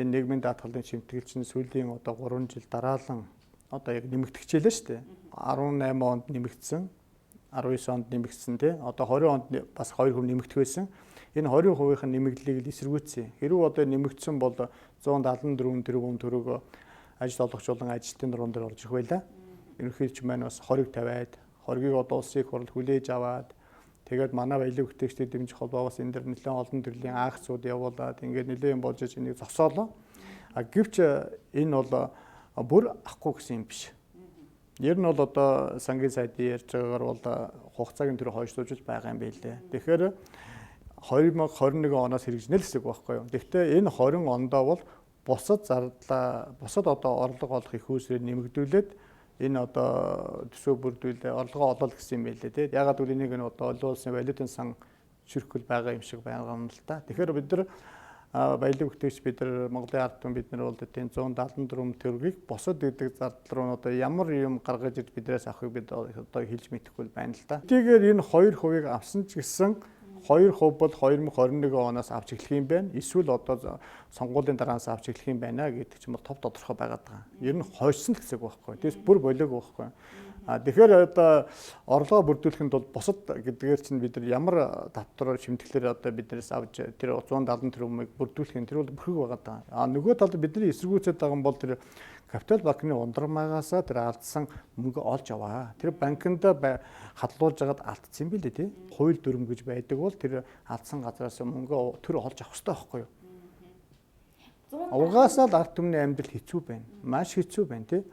Энэ нийгмийн даатгалын шимтгэл чинь сүүлийн одоо 3 жил дараалан одоо яг нэмэгдэхжээлээ шүү дээ. 18 онд нэмэгдсэн, 19 онд нэмэгдсэн тий. Одоо 20 онд бас 2% нэмэгдэх байсан. Энэ 20%-ийн нэмэгдлийг л эсэргүүцсэн. Хэрвээ одоо нэмэгдсэн бол 174 тэрбум төгрөг ажил олгогч болон ажилтны нуруунд дээр орж ирэх байлаа. Ерөнхийдөө маань бас 20-г тавиад, 20-ыг одоо улсын их хурл хүлээж аваад, тэгээд манай баялаг бүтээгчдийг дэмжих холбоогоос энэ дэр нэлээд олон төрлийн акцууд явуулаад, ингээд нэлээд юм болж энийг зогсоолоо. А гэвч энэ бол бүр авахгүй гэсэн юм биш. Ер нь бол одоо сангийн сайдын ярьж байгаагаар бол хугацааг нь тэр хойшлуулж байгаа юм билээ. Тэгэхээр 2021 оноос хэрэгжинэ л гэсэн үг байхгүй юу. Гэхдээ энэ 20 ондоо бол бусад зардлаа, бусад одоо орлого олох их үүсрээр нэмэгдүүлээд, энэ одоо төсөө бүрдүүлээ, орлогоо олол гэсэн юм байлээ тий. Ягаад гэвэл энийг нь одоо олон улсын валютын сан чирхэл байгаа юм шиг байгаа юм л та. Тэгэхээр бид нар баялаг бүтээгч, бид нар Монголын ард түмэн, бид нар бол тийм 174 төгрөгийг бусад гэдэг зардал руу одоо ямар юм гаргаж иж биднээс авахыг бид одоо хэлж мэдэхгүй байна л да. Тэгэхээр энэ 2%-ыг авсан ч гэсэн 2% бол 2021 оноос авч эхлэх юм байна. Эсвэл одоо сонгуулийн дараанаас авч эхлэх юм байна гэдэг чинь бол топ тодорхой байгаад байгаа. Ер нь хойшсон л гэсэн үг байхгүй. Тэгээс бүр болоог байхгүй. А тэгэхээр одоо орлогоо бүрдүүлэхэд бол бусад гэдгээр чинь бид нар ямар татвараар шимтгэлээр одоо биднээс авч тэр 170 тэрбумыг бүрдүүлэх юм, тэр бол бүрхэг байгаа даа. А нөгөө талд бидний эсэргүүцээд байгаа юм бол тэр Капитал банкны ундрмаагаасаа тэр алдсан мөнгө олж аваа. Тэр банкнд хадлуулж хагаад алдсан юм билээ тий. Хууль дүрм гэж байдаг бол тэр алдсан газараас мөнгө төр олж авах хэрэгтэй байхгүй юу? Угаасаа л ард түмний амьдрал хэцүү байна. Маш хэцүү байна тий.